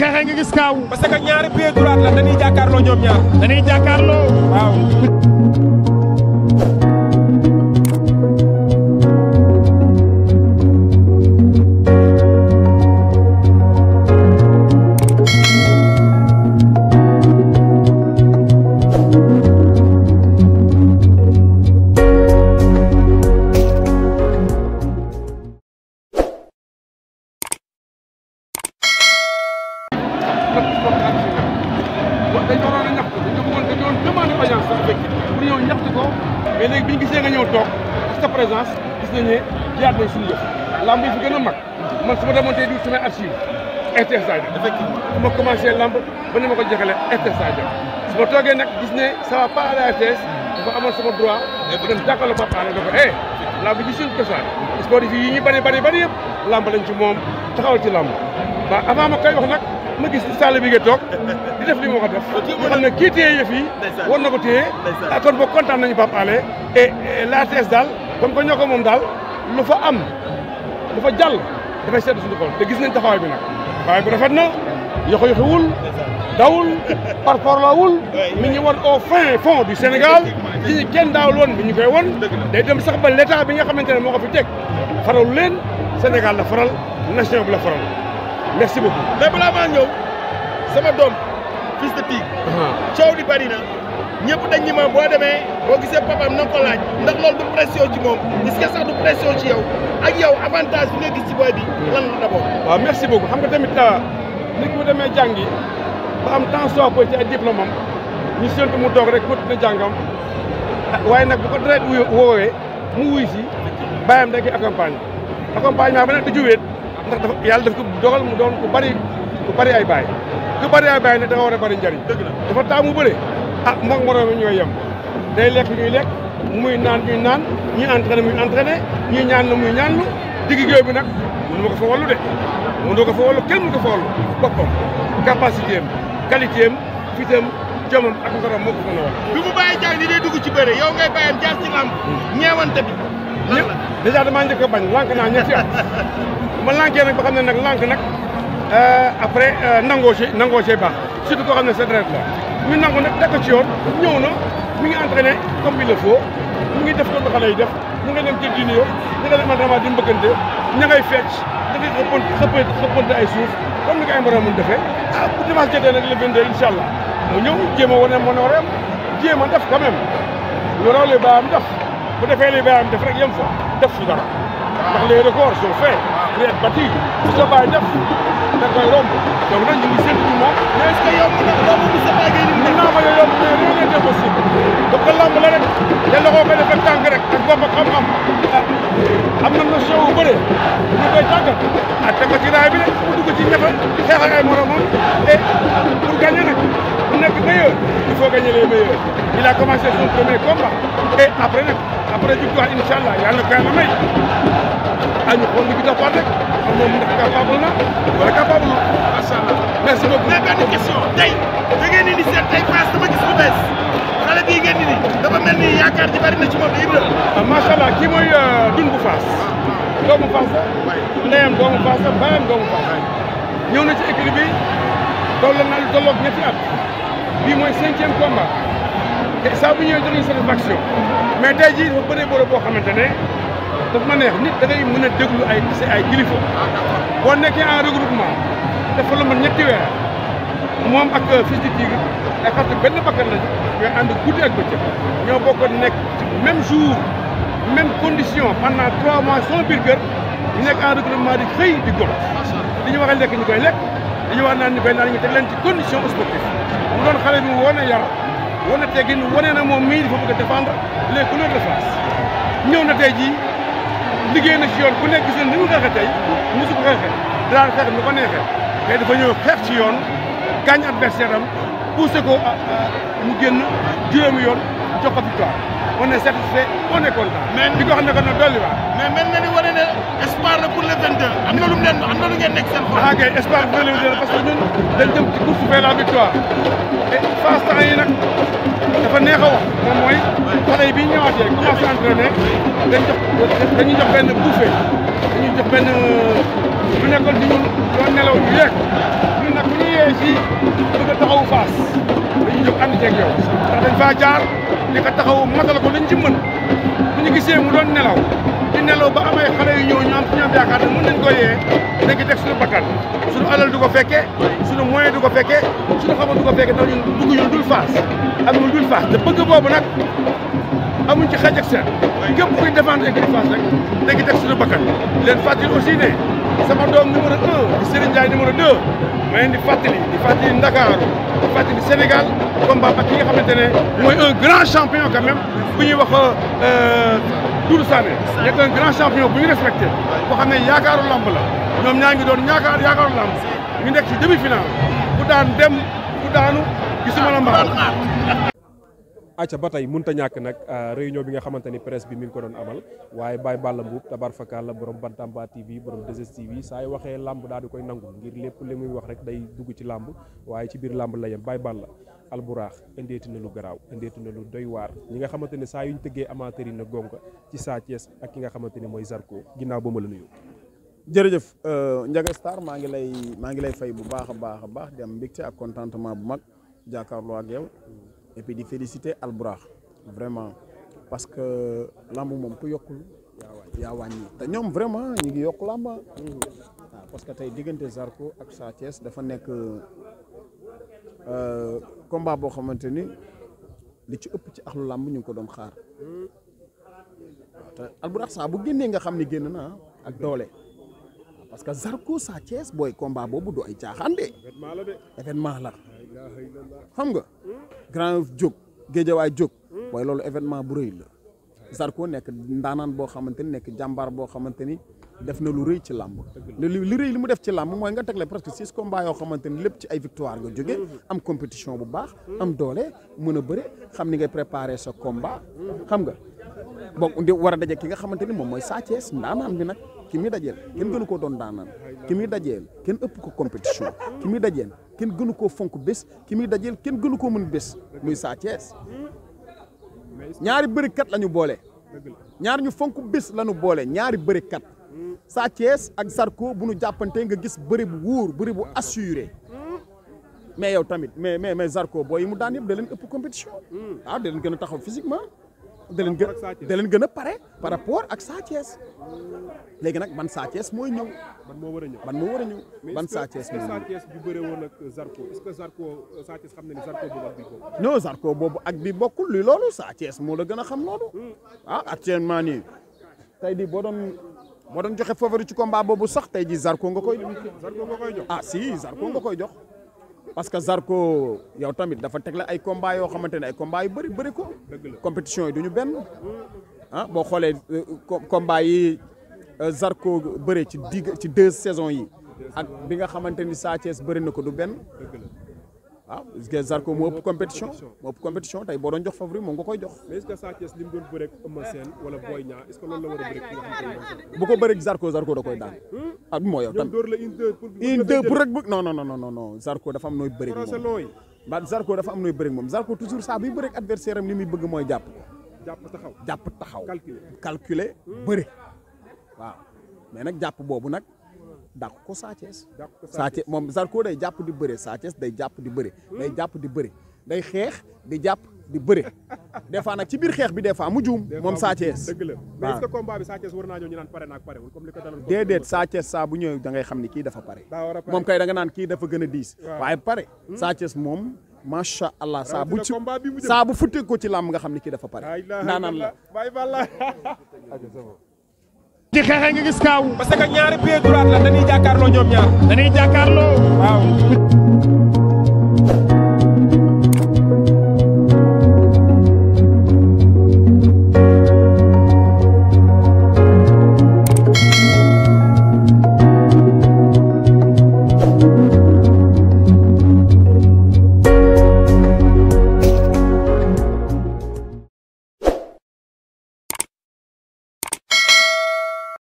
xeexee nga gis kaaw. parce que ñaari pied droit la dañuy jàkkaarloo ñoom ñaar. dañuy jàkkaarloo waaw. mais léegi bi ñu gisee nga ñëw toog sa présence gis nañu ne jiyaat nañ suñu yëf lamb yi fi gën a mag man su ma demoon tey di samay archive RTS laa def effectivement su ma commencé lamb ba ni ma ko jeexalee RTS laa def su ma toogee nag gis ne ça va pas à la RTS dafa amoon sama droit dem jàkkaarloo Pape Alé da ko lamb bi suñu cosaan sport yi ñu bari yëpp lamb lañ ci moom taxawal ci lamb waaw avant ma koy wax nag ma gis salle bi nga toog di def li ma ko def ñu xam ne kii téye yëf yi war na ko téye kon boo kontaan nañu Pape Alé et la RTS daal comme que ñoo ko moom daal lu fa am lu fa jàll dafay sedd suñu xol te gis nañ taxawaay bi nag taxawaay bi rafet na yoxo-yoxiwul dawul parparlawul mi ñu won au fin fond du Sénégal ci ñu kenn daawul woon bi ñu koy won day dem sax ba l'état bi nga xamante ne moo ko fi teg faralu leen Sénégal la faral nation bi la faral merci beaucoup. mais balaa maa ñëw sama doom fils de Tigre. coow di bari na ñëpp dañ ñi ma boo demee boo gisee papaam na nga ko laaj ndax loolu du pression ci moom est-ce que sax du pression ci yow ak yow avantage bi nga gis ci booy bi lan la d'abord. waaw merci beaucoup xam nga tamit nit mu demee jàngi ba am temps soit peu ci ay diplôme am ñu séntu mu toog rek continuer jàngam waaye nag bu ko deret woowee mu wuy si bàyyam da koy accompagnement ba nag du juwéet ndax dafa yàlla daf ko dogal mu doon ku bari ay baay nag da nga war a bari njariñ dafa taamu bëre moom moroom mi ñooy yem day lekk ñuy lekk muy naan ñuy naan ñuy entraîné muy entraîné ñuy ñaan la muy ñaan lu digg géew bi nag mënu ma ko fa wallu de mënu ko fa wallu kenn mënu ko fa wallu boppam capacité am qualité am fitam jomam ak ngorom moo ko mën a wax bi mu bàyyi jàng ni day dugg ci bëre yow ngay bàyyam jaar ci làmb ñeewante bi lan la dèjà damaa njëkk a bañ lànk naa ñetti at ma lànkee nag ba xam ne nag lànk nag après nangoo ci baax surtout koo xam ne sa deret la ñu nangu nag teg ko ci yoon ñëw na mi ngi entraîné comme il le faut mi ngi def comme xale yi def ñu nga dem ci dini yo ñu nga dem entraînement di mbëkkante ña ngay fecc da ngay xëppante ay suuf comme ni ko ay moroom mun defee bu dimanche jotee nag le 22 incha allah mu ñëw jéem a wane monoreem jéem a def quand même lu raw li baayam def bu defee li baayam def rek yem fa def fi dara ndax les records sont faits pour être battus bu sa baay def da koy romb donc nag ñu ngi séntu ci moom mais est-ce que yomb na romb bu sa baay ngay ni mën naa ma yomb mais rien n'est impossible donc lamb la rek te loxoo koy def ak tànk rek ak bopp ak xam-xam am na notion bu bëre ñu koy tàggat teg ko ci raay bi rek mu dugg ci ñafe xeex ak ay moromam et pour gagner nag mu nekk meilleur il faut gagner les meilleurs il a commencé son premier combat et après nag après victoire incha allah yàlla na ko yàlla may ñu xool li ci toppaat rek xam moom ndax capable na wala capable na macha allah merci beaucoup. mais benn question tey da ngeen indi seen tey Fass dama gis lu bees xale bii ngeen indi dafa mel ni yaakaar ji bari na ci moom Ibra. macha allah kii mooy Dungu Fass doomu Fass la ndeyam doomu Fass la baayam doomu Fass ñëw na ci équipe bi tolloo na lu tolloog ñetti at bii mooy 5e combat te saa bu ñëwee jox satisfaction mais tey jii dafa bëree bëre boo xamante ne daf ma neex nit da ngay mën a déglu ay kilifa boo nekkee en regroupement dafa la mën ñetti weer moom ak Fils de Tigre ay xaritu benn bakkan lañu ñooy ànd guddi ak bëccëg ñoo bokk nekk ci même jour même condition pendant 3 mois sama biir kër ñu nekk en regroupement di xëy di gont li ñu wax a lekk ñu koy lekk li ñu wax naan ñu koy naan ñu teg leen ci condition sportive mu doon xale bi mu wane yar wane teggin wane na moom mii dafa bëgg a défendre les couleurs de Fass ñëw na tey jii liggéey na ci yoon ku nekk gis na ni mu xeexee tey mosu ko xeexee daan xeex nu ko neexee mais dafa ñëw xeex ci yoon gaañ adversaire am poussé ko mu génn juróomi yoon jox ko victoire on est satisfait on est content. mais di ko xam ne que ne dolli waat. mais mel na ni wane ne espoir la pour le 22 am na lu mu leen am na lu ngeen nekk seen xol. ah kay espoir bu le 22 parce que ñun dañ jëm ci course vers la victoire et Fass temps yi nag dafa neex a wax moom mooy xale yi bi ñu ñëwaatee commencé entraîner dañuy jox benn bouffée dañuy jox benn lu nekkoon ci ñun doon nelaw ñu yeeg ñun nag bu ñu tey fii bëgg a taxawu Fass dañuy jóg ànd ceeg yow ndax dañ faa jaar di ko taxawu matal ko lañ ci mën bu ñu gisee mu doon nelaw di nelaw ba amay xale yu ñëw ñu am yaakaar ne mën nañ ko yee dañ ci teg suñu bakkan suñu alal du ko fekkee suñu moyen du ko fekkee suñu xamal du ko fekkee ndax ñun dugg ñu dul Fass ak ñu dul Fass te bëgg boobu nag amuñ ci xaj ak seen képp kuy défendre équipe Fass rek dañ ci teg suñu bakkan leen fàttali aussi ne sama doom numéro 1 di Serigne Ndiaye numéro 2 ma leen di fàttali Ndakaaru di fàttali Sénégal combat ak ki nga xamante ne mooy un grand champion quand même bu ñuy wax Doudou Sané nekk un grand champion bu ñu respecté boo xam ne yaakaaru lamb la ñoom ñaa ngi doon yaakaaru lamb ñu nekk ci demi-finale ku daan dem ku daanu gisuma la mbaxal acca ba tey mënut a ñàkk nag réunion bi nga xamante ni presse bi mi ngi ko doon amal waaye Baye Balla Mbuub tabar fakal la borom Bantamba TV borom 2STV saa yu waxee làmb daal di koy nangu ngir lépp li muy wax rek day dugg ci làmb waaye ci biir làmb la yem Baye Balla Albourakh indeeti na lu garaaw indeeti na lu doy waar ñi nga xamante ne saa yuñ tëggee amateur yi na gonga ci Sa Thiès ak ki nga xamante ni mooy Zarko ginnaaw ba ma la nuyu. jërëjëf Ndiaga Star maa ngi lay fay bu baax a baax di am mbégte ak contentement bu mag jàkkaarloo ak yow et puis di féliciter Albourakh vraiment parce que lamb moom ku yokkul yaa wàññi te ñoom vraiment ñu ngi yokk lamb waaw parce que tey diggante Zarko ak Sa Thiès dafa nekk combat boo xamante ni li ci ëpp ci axlu lamb ñu ngi ko doon xaar te Albourakh saa bu génnee nga xam ni génn na ak doole parce que Zarko Sa Thiès booy combat boobu du ay caaxaan de événement la xam nga grand jóg géejawaay jóg booy loolu événement bu rëy la Zarko nekk ndaanaan boo xamante ni nekk jàmbaar boo xamante ni def na lu rëy ci làmb li rëy li mu def ci làmb mooy nga tegle presque 6 combats yoo xamante ni lépp ci ay victoire nga jóge am compétition bu baax am doole mën a bëre xam ni ngay préparer sa combat xam nga bon di war a daje ki nga xamante ni moom mooy Sa Thiès ndaanaan bi nag ki muy dajeel kenn gënu koo doon ndaanaan ki muy dajeel kenn ëpp ko compétition ki muy dajeel kenn gënu koo fonk bés ki muy dajeel kenn gënu koo mën bés muy Sa Thiès ñaari bërikat la ñu boole ñaar ñu fonk bés la ñu boole ñaari bërikat Sa Thiès ak Zarko bu nu jàppante nga gis bëri bu wóor bëri bu assuré mais yow tamit mais Zarko booy yi mu daan yëpp da leen ëpp compétition da leen gën a taxaw physiquement da leen gën a pare par rapport ak Sa Thiès léegi nag ban Sa Thiès mooy ñëw ban moo war a ñëw ban Sa Thiès mooy ñëw. Sa Thiès bi bëre woon ak Zarko est-ce que Zarko Sa Thiès xam na ni Zarko boobu ak bi bokkul. non Zarko boobu ak bi bokkul luy loolu Sa Thiès moo la gën a xam loolu actuellement nii tey di boo doon joxe favori ci combat boobu sax tey ji Zarko nga koy jox si Zarko nga koy jox parce que Zarko yow tamit dafa tegle ay combat yoo xamante ne ay combat yu bëri ko compétition yi du ñu benn boo xoolee combat yi Zarko bëri ci 2 saisons yi ak bi nga xamante ni Sa Thiès bëri na ko du benn parce que Zarko moo ëpp compétition tey boo doon jox favori moom nga koy jox. mais est-ce que Sa Thiès li mu doon bëre ak Eumeu Sène wala Boy Niang est-ce que loolu la war a bëre ki nga xamante ne bu ko bëre Zarko da koy daan moo yow tamit une deux pour rek bëgg non Zarko dafa am nooy bëre moom Zarko dafa am nooy bëre moom Zarko toujours saa buy bëre ak adversaire am li muy bëgg mooy jàpp taxaw calculer bëre waaw mais nag jàpp boobu nag dàq ko Sa Thiès moom Zarko day jàpp di bëre Sa Thiès day jàpp di bëre day jàpp di bëre day xeex di jàpp di bëre des fois nag ci biir xeex bi des fois mu juum moom Sa Thiès dëgg la mais est-ce que combat bi Sa Thiès war naa ñëw ñu naan pare naag parewul comme li ko daloon déedéet Sa Thiès saa bu ñëw da ngay xam ni kii dafa pare moom kay da nga naan kii dafa gën a diis waaye pare Sa Thiès moom macha allah saa bu futtee ko ci làmb nga xam ni kii dafa pare naanaan la Baye Balla ci xeexe nga gis kaaw parce que ñaari pied droite la dañuy jàkkaarloo ñoom ñaar waaw